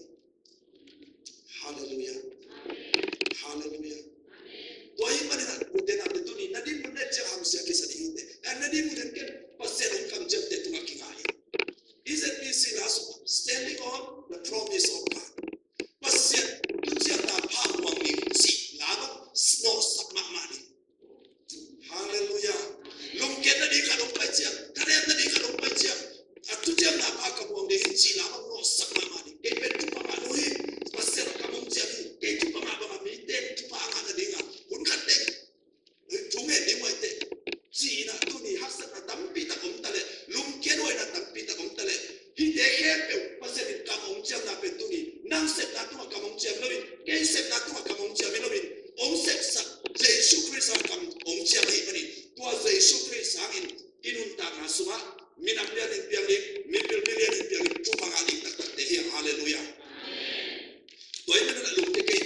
Halleluia. Halleluia. Tua ahih manin a, ute naute, tuni na dinmun en ciang hamsia kisa ding hi te. Eh, na dinmun en ken, Pasian hong kamciamte tungah kinga hi. E Z B C last, standing on the promise of God. Pasian thuciamna pha muang ding cih la bang nawhsak mahmah ding. Halleluia. Lungkiat nading khat hong pai ciang, thanem nading khat hong pai ciang, a thuciamna pha ka muang ding hi cih la bang nawhsak mahmah ding. Kei pen thupha ngah nu hi. Pasian a kam hong ciam hi. Kei thupha ngah bang a mite in thupha a ngah nading a, hun khat teng thu ngen ding huai teh. Ci-in a, tuni haksatna tampi tak om ta leh, lungkiat huaina tampi tak om ta leh, hihte khempeuh Pasian in kam hong ciamna pen tuni nang sepna tungah kam hong ciam loin, kei sepna tungah kam hong ciam hi loin, hong sepsak Jesu Khrist a kam hong ciam ahih manin, tua Jesu Khrist hangin i nuntakna sungah minam lian in piang ding, mipil mi lian in piang ding, thupha ngah ding taktakte hi hang. Halleluia. Tua ahih manin a lungkia kei